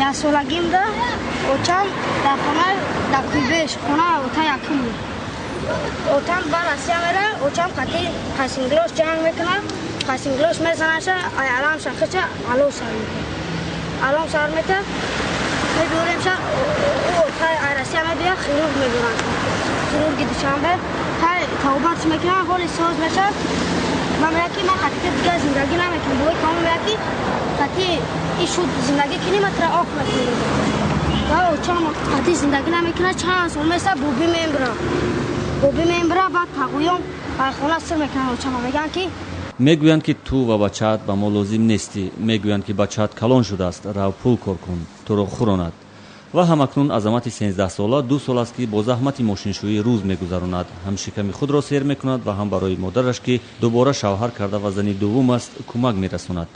Яксолагимда очам дар хона, дар кӯйбеш хона ота якум буд. Отам ба Россия мера, очам қати қасинглош ҷанг мекунад, қасинглош мезанаша, ай алам шахича ало сар мекунад. Алом сар мекунад, мебиёремша, ай Россия мебия, хирург мебиранд. Хирурги Душанбе, ҳай тавбатш мекунад, ҳоли соз мешавад. Ман мегӯям, ки ман қати дигар зиндагӣ намекунам. Бобои камон мегӯяд, ки қати ин шуд зиндагӣ кунӣ, ман тура оқ мекунам. Ва очам қати зиндагӣ намекунад, чанд сол меса бобӣ мембирам. Бобӣ мембира, баъд тағоём ай хона сир мекунанд очама, мегӯянд ки мегӯянд, ки ту ва бачаат ба мо лозим нестӣ. Мегӯянд, ки бачаат калон шудааст, рав пул кор кун, туро хӯронад. Ва ҳамакнун Азамати 13сола 2 сол аст, ки бо заҳмати мошиншӯӣ рӯз мегузаронад. Ҳам шиками худро сер мекунад ва ҳам барои модараш, ки дубора шавҳар карда ва зани дуввум аст, кӯмак мерасонад.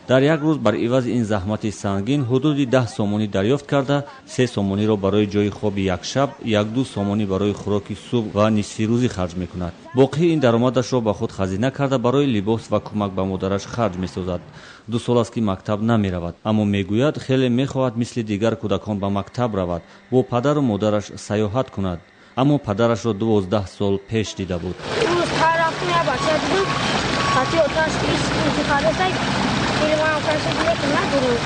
Дар як рӯз бар ивази ин заҳмати сангин ҳудуди 10 сомонӣ дарёфт карда, 3 сомониро барои ҷои хоби як шаб, як-ду сомонӣ барои хӯроки субҳ ва нисфирӯзӣ харҷ мекунад. Боқии ин даромадашро ба худ хазина карда, барои либос ва кӯмак ба модараш харҷ месозад. 2 сол аст, ки мактаб намеравад, аммо мегӯяд, хеле мехоҳад мисли дигар кӯдакон ба мактаб равад, бо падару модараш сайёҳат кунад. Аммо падарашро 12 сол пеш дида буд. Рӯз рафтум, як бача дидум, қати оташ кардасай, филмам кашид, мекунад дурӯғ.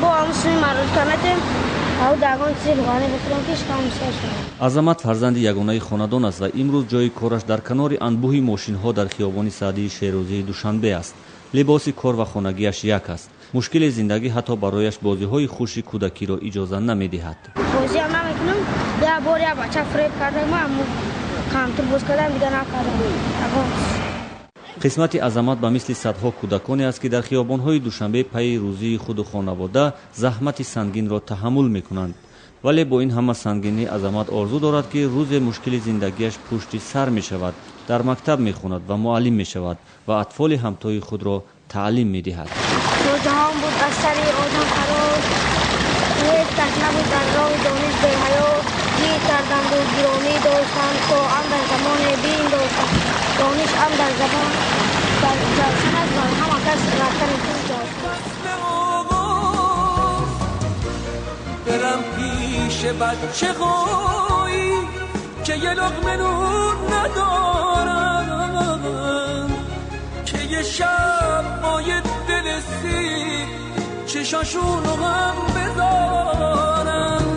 Бо ҳамун суми маротика метем, ав дагон чизи руғанӣ бихӯрем, ки шикам сер шавад. Азамат фарзанди ягонаи хонадон аст ва имрӯз ҷои кораш дар канори анбӯҳи мошинҳо дар хиёбони Саъдии Шерозии Душанбе аст. Либоси кор ва хонагиаш як аст. Мушкили зиндагӣ ҳатто барояш бозиҳои хуши кӯдакиро иҷоза намедиҳад. Бозиам намекунам. Як бор як бача фиреб кардам, камтур боз кардам, дигар накардам. Қисмати Азамат ба мисли садҳо кӯдаконе аст, ки дар хиёбонҳои Душанбе пайи рӯзии худу хонавода заҳмати сангинро таҳаммул мекунанд. Вале бо ин ҳама сангинӣ Азамат орзу дорад, ки рӯзе мушкили зиндагиаш пушти сар мешавад, дар мактаб мехонад ва муаллим мешавад ва атфоли ҳамтои худро таълим медиҳад. Ҷаҳон буд аз сари одам фароз, ҳеҷ кас набуд дар роҳи дониш беҳаё. Гир карданду гиромӣ доштанд, то андар замоне бин доштанд. Дониш андар забон дар ҷавшан аст ва ҳама кас рафтани худ. برم پیش بچه هایی که یه لقمه نون ندارن، که یه شب با یه دل سیر چشاشون رو هم بذارن.